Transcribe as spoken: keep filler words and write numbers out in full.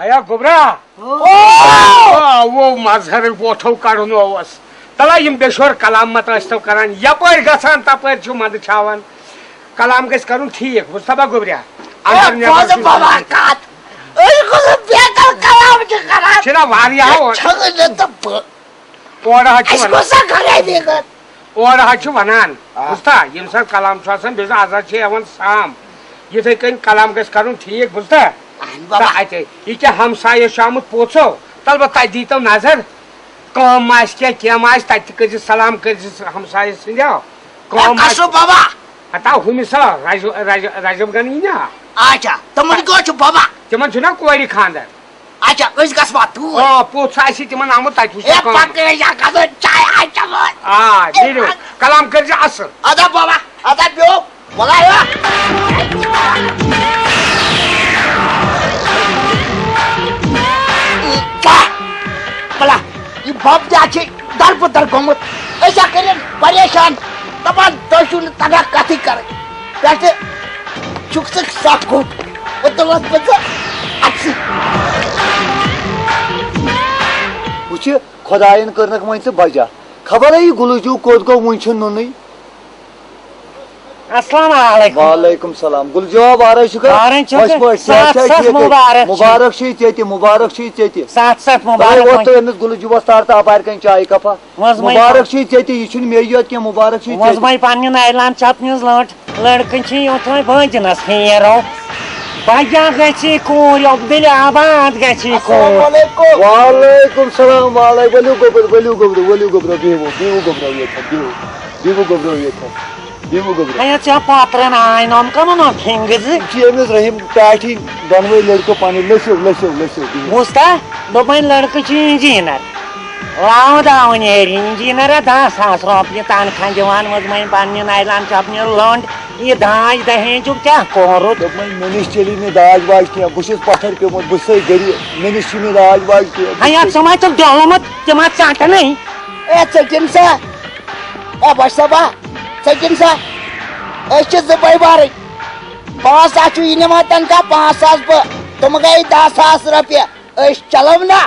ہیا گوٚبرا۔ او! آ، وو مظہرٕے ووتھو کڑُن اوس۔ تلا یِم بے شور کلام مت ٲسۍ تو کران، یپٲرۍ گژھان تپٲرۍ چھِو مندٕ چھاوان۔ کلام گژھِ کرُن ٹھیٖک، بوٗزتھا با گوٚبریا؟ اے، اندر نیرُن بوزٕ چھُنہٕ بابا ٹھیٖک۔ کتھ۔ أسۍ گوٚژھ بیتل کلام تہِ کران۔ چھِنہ واریاہ یہِ اور۔ چھنہٕ نہٕ تہٕ بہٕ۔ اورٕ حظ چھِ اَسہِ وَنان۔ کُس سا خرٲبی کٔر؟ اورٕ حظ چھِ وَنان، آ۔ بوٗزتھا، ییٚمہِ ساتہٕ کلام چھُ آسان، بیٚیہِ چھُ آزاد چھِ یِوان سام۔ یِتھَے کٔنۍ کلام گژھِ کَرُن ٹھیٖک، بوٗزتھا؟ اَہَن بابا۔ تہٕ اَتے، یہِ کیٛاہ ہمسایہِ چھُ آمُت پوٚژھ ہو، تَلہٕ بہٕ تَتہِ دیٖتو نظر، کٲم ما آسہِ کینٛہہ، کینٛہہ ما آسہِ، تَتہِ تہِ کٔرۍزِ سلام، کٔرۍزِ ہمسایَس سٕنٛدیو۔ کٲم اے، ما آسہِ۔ کَسو بابا؟ ہتا ہُمِس ہا، رَجہِ-، رَجہِ-، رَجَب گَنہٕ یی نا؟ اچھا، تِمَن کیٛاہ چھُ بابا؟ تِمَن چھُنہ کورِ خانٛدر۔ اچھا، أسۍ گژھوا توٗرۍ؟ آ، پوٚت سا آسہِ تِمن آمُت، تَتہِ وٕچھو اے، کٲم۔ پکہٕ أسۍ ہا گژھو چاے آے چٮ۪مو۔ آ، اے، نیٖرِو۔ پکھ۔ کلام کٔرۍزِ اصٕل۔ ادا بابا، ادا بیوٚو۔ وَلا ہا۔ کیٛاہ؟ وَلا، یہِ بَب تہِ اَتھ چھِ دربٕدر گوٚمُت۔ أسۍ ہا کٔرِن پریشان، دَپان، "تۄہہِ چھُو نہٕ تَگان کَتھٕے کَرٕنۍ۔" پٮ۪ٹھٕ چھُکھ ژٕ سَکھ گوٚمُت۔ وۄنۍ تُلَتھ بہٕ ژٕ اَتھٕ سۭتۍ۔ وٕچھِ، خۄدایَن کٔرنَکھ وۄنۍ ژٕ بجا۔ خبر ہے یہِ گُلہٕ جوٗ کوٚت گوٚو، وٕنہِ چھُنہٕ نُنٕے۔ السلام علیکم۔ وعلیکم السلام۔ گُلہٕ جوٗ، وارَے چھُکھا؟ وارَے چھُکھ۔ خۄش پٲٹھۍ، صحت سَتھ چھا سَتھ ٹھیٖک؟ مُبارک چھُ۔ مُبارک چھُے ژےٚ تہِ، مُبارک چھُے ژےٚ تہِ۔ سَتھ سَتھ تَلَے مُبارک وۄتھ وۄنۍ۔ تُہۍ أمِس گُلہٕ جوٗوَس تارٕ تہٕ اَپارِ کَنۍ چایہِ کَپا۔ وۄنۍ، وۄنۍ۔ مُبارک چھُے ژےٚ تہِ، یہِ چھُنہٕ مے یوت کینٛہہ، مُبارک چھُے ژےٚ وۄنۍ، تہِ۔ وۄنۍ پننہِ نایلان چپنہِ ہٕنٛز لٔنٛڈ، لٔڑکہٕ چھِ یوت وۄنۍ بٲنٛجنس ہیرو۔ بجا گژھِ کوٗر، عبدالآباد گژھِ کوٗر۔ السلام علیکم۔ وعلیکم السلام، وعلیکم، ؤلِو گوٚبرو، ؤلِو گوٚبرو، ؤلِو گوٚبرو، بِہِو، بِہِو گوٚبرو ییٚتھٮ۪ن، بِہِو، بِہِو گوٚبرو ییٚتھٮ۪ن، بِہِو گوٚبرو۔ ہے، ژےٚ پۄترن آے نوم کمن اوس ہِنٛگہٕ زٕ؟ یہِ چھِ أمِس رحیم ٹاٹھی دۄنوَے لٔڑکہٕ پنٕنۍ، لٔسِو، لٔسِو، لٔسِو، بِہِو۔ بوٗزتھا؟ دوٚپمَے لٔڑکہٕ چھُ انجینر۔ لاو داوُن ایرِ انجینر دَہ ساس رۄپیہِ تنخواہ دِوان، وۄنۍ پننہِ نایلان چپنہِ لٔنٛڈ، یہِ داج دہیجُک کیٛاہ کوٚرُتھ؟ دوٚپمَے، مےٚ نِش چلی نہٕ داج واج کینٛہہ، بہٕ چھُس پَتھَر پیوٚمُت، بہٕ چھُسَے غریٖب، مےٚ نِش چھُنہٕ داج واج کینٛہہ، بہٕ ہیا، چھُس ژٕ ما چھُکھ ڈوٚلمُت، تِم ہا ژَٹنٕے۔ اے، ژٔٹِن سا، اے، بَچہٕ صٲبا، ژٔٹِن سا، أسۍ چھِ زٕ بٲے بارٕنۍ، پانٛژھ ساس چھُ یہِ نِوان تنخواہ، پانٛژھ ساس بہٕ، تِم گٔے دَہ ساس رۄپیہِ، أسۍ چلو نہ۔